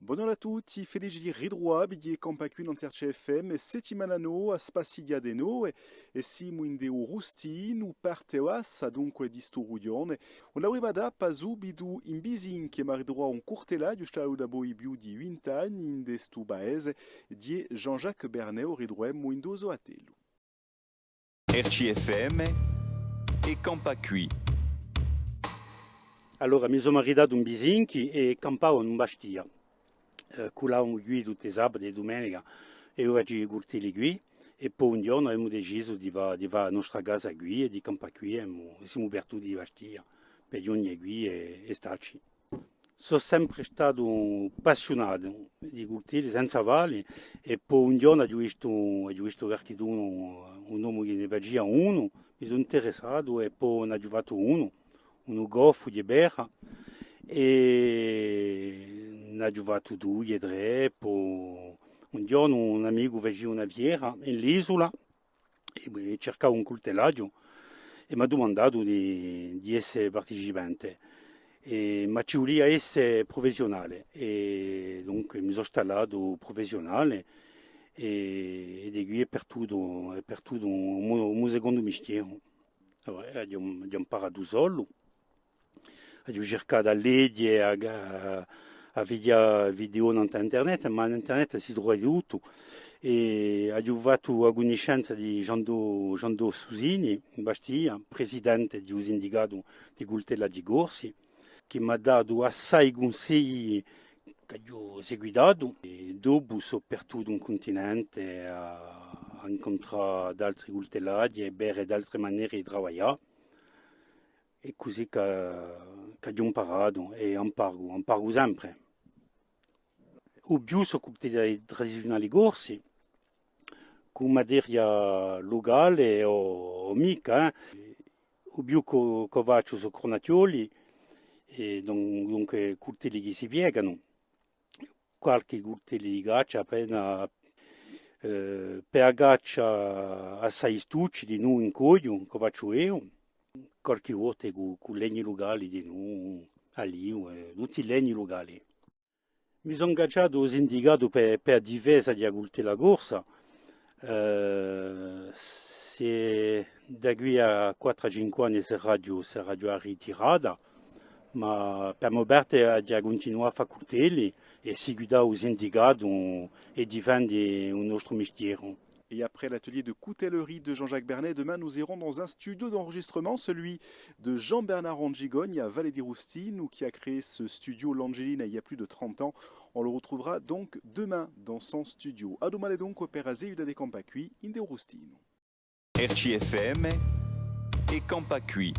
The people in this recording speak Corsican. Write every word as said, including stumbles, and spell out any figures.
Bonghjornu à tutti, felici di ritruvà vi di È campà quì nant'à R C F M, settimana nova, spassighjata nova, è simu ind'è u Rustinu, parte bassa dunque di stu rughjone. Una prima tappa subitu in Bisinchi, ma ritruvà un curtellaghju, statu dapoi più di vint'anni ind'è stu paese, di Jean-Jacques Bernet, u ritruvemu ind'u so attellu. R C F M, È campà quì. Allora, mi sò maritatu in Bisinchi è campava in Bastia. Eh, cullavamu quì tutti i sabati è dumenica è eiu facia i curtelli quì. È po un ghjornu avemu decisu di fà, di fà a nostra casa quì è di campà quì è emu, simu partuti di Bastia per ghjunghje quì è, è stacci. Sò sempre statu appassiunatu di curtelli senza falli, è po un ghjornu aghju vistu, aghju vistu qualchidunu, un omu chì ne facia unu, mi sò interessatu è po n'aghju fattu unu, unu goffu di pera, è n'aghju fattu dui, trè, è po un ghjornu un amicu facia una fiera in l'Isula, è, è circava un curtellaghju è m'hà dumandatu di, di esse participante. È, ma ci vulia esse prufessiunale è dunque mi sò stallatu prufessiunale è, è di quì hè partutu, hè partutu u mo, u mo secondu mistieru. Allora, eh, aghju, aghju amparatu solu. Aghju circatu à leghje, à, à, à vidia video nant'à internet, ma in internet si trova di tuttu. È aghju fattu a cunniscenza di Jean-Do, Jean-Do Susini, in Bastia, presidente di u sindicatu di curtellaghji corsi, chì m'hà datu assai cunsegli ch'aghju seguitatu. È dopu sò partutu in cuntinente à, à incontrà d'altri curtellaghji è vede d'altre manere di travaglià. Hè cusì ch'aghju, ch'aghju amparatu è amparu, amparu sempre. U più sò curtelli tradiziunali corsi, cù materia lucale o, o micca, eh. U più ch'o, ch'o facciu sò curnaghjoli, è dun-, dunque curtelli chì si pieganu. Qualchì curtelli di caccia, appena, eh, per a caccia assai stucci dinù in coghju, ch'o facciu eiu, qualchì volta cù, cù legni lucali dinù, alivu, eh, tutti i legni lucali. Mi sò ingagiatu à u sindicatu per, per a difesa di a curtella corsa, eh, s'è da quì à quattru à cinque anni saraghju, saraghju à a ritirata, ma per a mo parte aghju da cuntinuà à fà curtelli è seguità u sindicatu è difende u nostru mistieru. Et après l'atelier de coutellerie de Jean-Jacques Bernet, demain nous irons dans un studio d'enregistrement, celui de Jean-Bernard Angigogne à Vallée di Rustinu, qui a créé ce studio L'Angelina il y a plus de trente ans. On le retrouvera donc demain dans son studio. À dumane dunque per a seguita di È campà quì ind'è u Rustinu. R C F M, È campà quì.